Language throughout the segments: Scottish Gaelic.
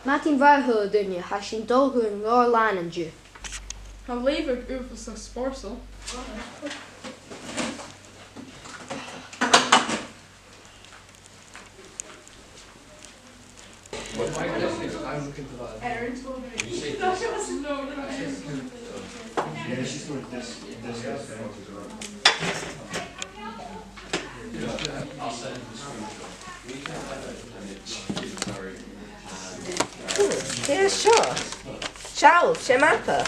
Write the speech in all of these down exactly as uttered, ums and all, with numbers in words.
Madainn mhath a h-uile duine, tha sinn a' dol gu an Leabharlann an-diugh. Tha leughadh uabhasach spòrsail. Dè seo? Seall, 's e mapa.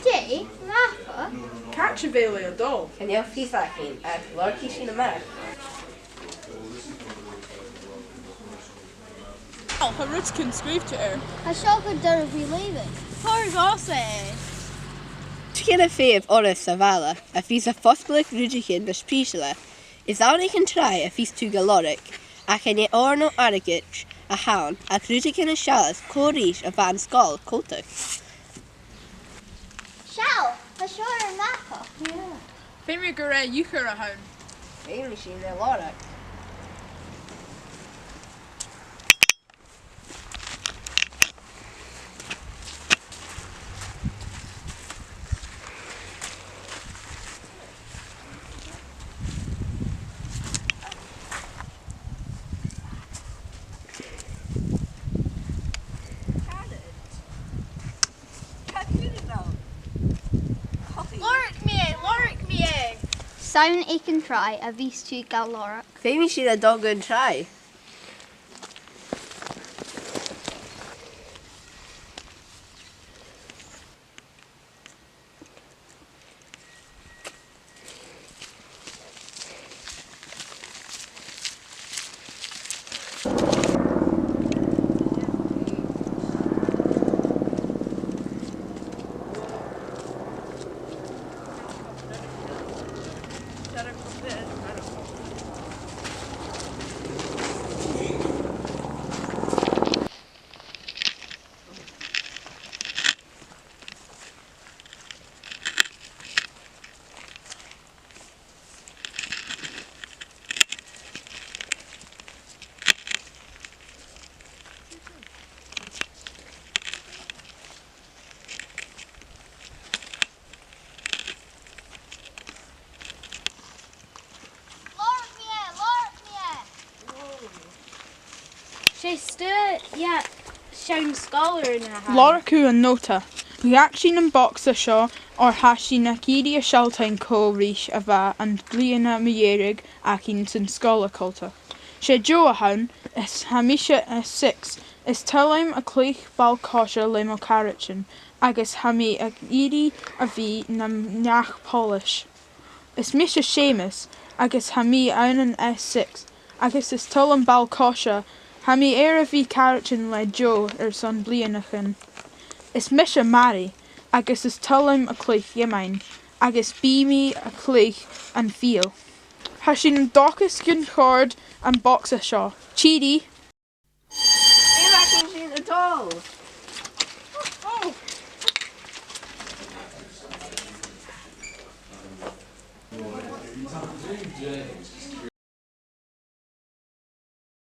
Dè, mapa? Càit a bheil e a' dol? Chan eil fhios againn, ach lorgaidh sinn a-mach. Ò, tha rudeigin sgrìobhte air. Tha seo gu doirbh ri leughadh. Thoir dhòmhsa e. Chan eil fhios agam an robh e sa bhaile, a bheil fhios a' fosgladh rudeigin nas prìseile. Is ann aig an tràigh a bhios tu ga lorg, ach chan e òr no airgead a th' ann, ach rudeigin a sheallas cò ris a bha an sgoil coltach. Seall, tha seo air a' mhapa. Yeah. Feumaidh gur e iuchair a th' ann. Feumaidh sinn e lorg. Lorg mi e, lorg mi e! 'S ann aig an tràigh a bhios tu ga lorg. Feumaidh sinn a dhol gun tràigh. Lorg mi e, lorg mi e! 'S e stuth, yeah, seann sgoilear a th' ann. Lorg thu an nota. Ghabh sinn am bogsa seo, oir tha sinn ag iarraidh a' sealltainn cò ris a bha am bliadhna mu dheireadh againn san sgoil coltach. 'S e Joe a th' ann, is tha mise S six. Is toil leam a' cluich ball-coise le mo charaidean, agus tha mi ag iarraidh a bhith nam neach-poilis. Is mise Seumas, agus tha mi ann an S six, agus is toil leam ball-coise. Tha mi air a bhith caraidean le Joe airson bliadhnaichean. Is mise Mary, agus is toil leam a' cluich iomain, agus bidh mi a' cluich am fidheall. Tha sinn an dòchas gun còrd am bogsa seo. Tìoraidh,